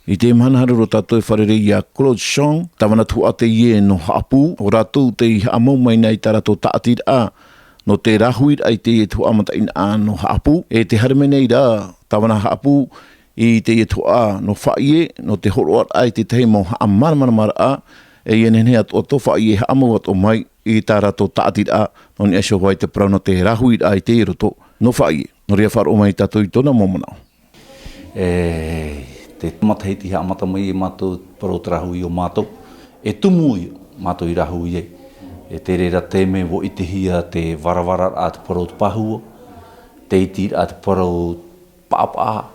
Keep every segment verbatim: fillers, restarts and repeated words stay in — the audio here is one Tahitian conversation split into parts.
I te mahana haere roa tātou e fārerei iā Claude Chong, tāvana tuhaʻa teie nō Haʻapū, ʻo rātou tei haʻamau mai nei i tā rātou tāʻatiraʻa nō te rāhuiraʻa i teie tuhaʻa mataʻeinaʻa nō Haʻapū, e tē haere mai nei rā tāvana Haʻapū i teie tuhaʻa nō Faʻie, nō te hōroʻaraʻa i te tahi mau haʻamāramaramaraʻa, e ʻia nehenehe atoʻa tō Faʻie e haʻamau atoʻa mai i tā rātou tāʻatiraʻa, nō niʻa iho ā i te parau nō te rāhuiraʻa i teie roto nō Faʻie. Nō reira faʻaroʻo mai tātou i tōna mau manaʻo. E, te matahiti haʻamata mai e mātou te parau te rāhui o mātou, e tumu ia mātou i rāhui ai. E te reira te mea ʻua ʻitehia te varavara a te parau te pāhua, te iti a te parau paʻapaʻa,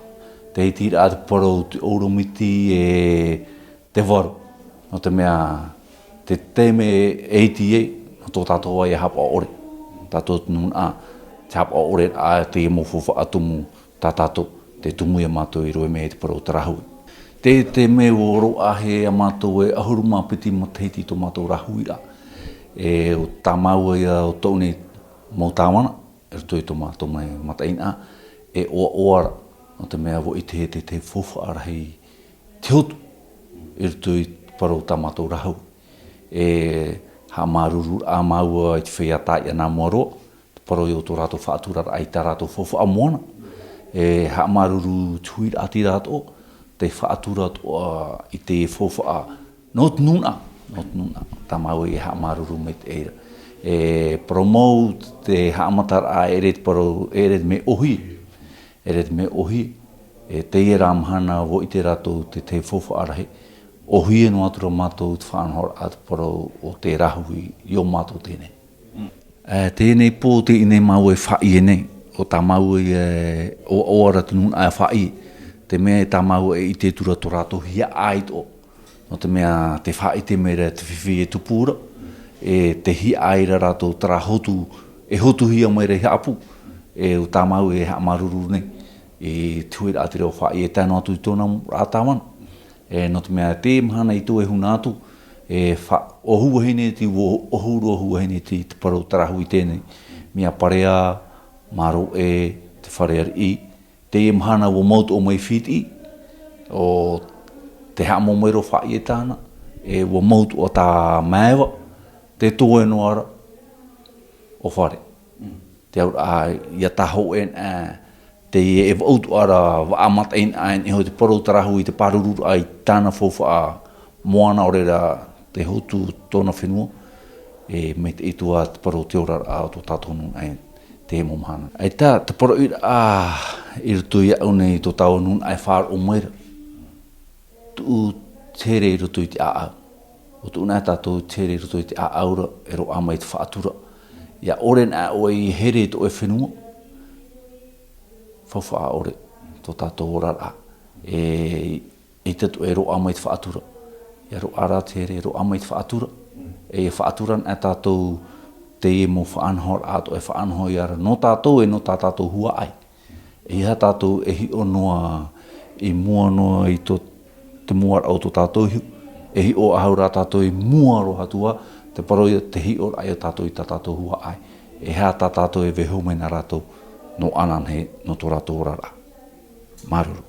te iti a te parau te ʻōromiti e te varo. Nō te mea, te taime e iti ai, nō tō tātou ā ia haʻapaʻo ʻore. Tātou te nūnaʻa, te haʻapaʻo ʻore a te mau faufaʻa tumu tā tātou, te tumu ia mātou i roto mai i te parau te rāhui. Te, te mea ʻua roaʻa hia mātou e ʻahuru mā piti matahiti tō mātou rāhuiraʻa. E ʻo tā māua ia ʻo tōʻu nei mau tāvana, i roto i tō mātou mau mataʻeinaʻa, e ʻoaʻoa ra, nō te mea ʻua ʻitehia te, te faufaʻa rahi te hotu, i roto i te parau tā mātou rāhui. E haʻamāuruuru a māua i te feiā tāiʻa nā mua roa, te parau i ʻō tō rātou faʻaturaraʻa i tā rātou faufaʻa moana. E haʻamāuruuru te huiraʻatira atoʻa, te faʻatura atoʻa i te faufaʻa nō te nūnaʻa, nō te nūnaʻa, tā māua e haʻamāuruuru mai te reira. E parau mau te haʻamataraʻa, ʻeʻere te parau, ʻeʻere te mea ʻōhie, ʻeʻere te mea ʻōhie, e teie rā mahana ʻua ʻite rātou te, te faufaʻa rahi, ʻōhie noa atu ra mātou te faʻanahoraʻa te parau o te rāhui i ʻō mātou teie nei. E, teie nei pō, teie nei māua e Faʻie nei, ʻo tā māua e, ʻo, ʻoaʻoa ra te nūnaʻa Faʻie, te mea e tā māua e ʻite atu ra tō rātou hiaʻai atoʻa. Nō te mea te faʻaʻite mai ra te fifi e tupu ra, e te hiaʻai ra rātou terā hotu, e hotuhia mai ra i Haʻapū, e ʻo tā māua e haʻamāuruuru nei, i te huiraʻatira o Faʻie e tae noa atu i tōna ra tāvana. E, nō te mea te mahana i tō e huna atu, e fa-, ʻua hū vahine ti, ʻua, ʻua huru ʻua hū vahine ti te parau te rāhui teie nei. Mea Parea, Māroʻe, te fare ariʻi, teie mahana ʻua mau atoʻa mai Fiti, ʻo te haʻamau mai roa Faʻie tāna, e ʻua mau atoʻa tā Maeva, te toe noa ra, ʻo Fare. Te auraʻa, ʻia tāhōʻē ana, teie e vaʻu atoʻa ra vaʻa mataʻeinaʻa, e nehenehe te parau te rāhui i te pārururaʻa i tāna faufaʻa moana, ʻaore ra te hotu tōna fenua, e maitaʻi atoʻa te parau te oraraʻa o tō tātou nūnaʻa i teie mau mahana. ʻAita, te parauʻiraʻa i roto iāʻu nei tō tāua nūnaʻa e faʻaroʻo mai ra. Tuʻu te here i roto i te ʻāʻau. ʻUa tuʻu na tātou te here i roto i te ʻāʻau ra, e roaʻa mai te faʻatura. ʻIa ʻore na ʻoe i here i tō ʻoe fenua, faufaʻa ʻore tō tātou oraraʻa. E, ʻeita atoʻa e roaʻa mai te faʻatura. ʻIa roaʻa ra te here, e roaʻa mai te faʻatura. E ʻia faʻatura na tātou teie mau faʻanahoraʻa atoʻa e faʻanaho ia ra nō tātou e nō tā tātou huaʻai. ʻEiaha tātou e hiʻo noa i mua noa i tō, te muaraʻa o tō tātou ihu. E hiʻo ʻahau ra tātou i mua roa atu ā, te parau ia te hiʻoraʻa ia tātou i tā tātou huaʻai. E aha tā tātou e vaiiho mai na rātou, nō ananahi, nō tō rātou oraraʻa. Māuruuru.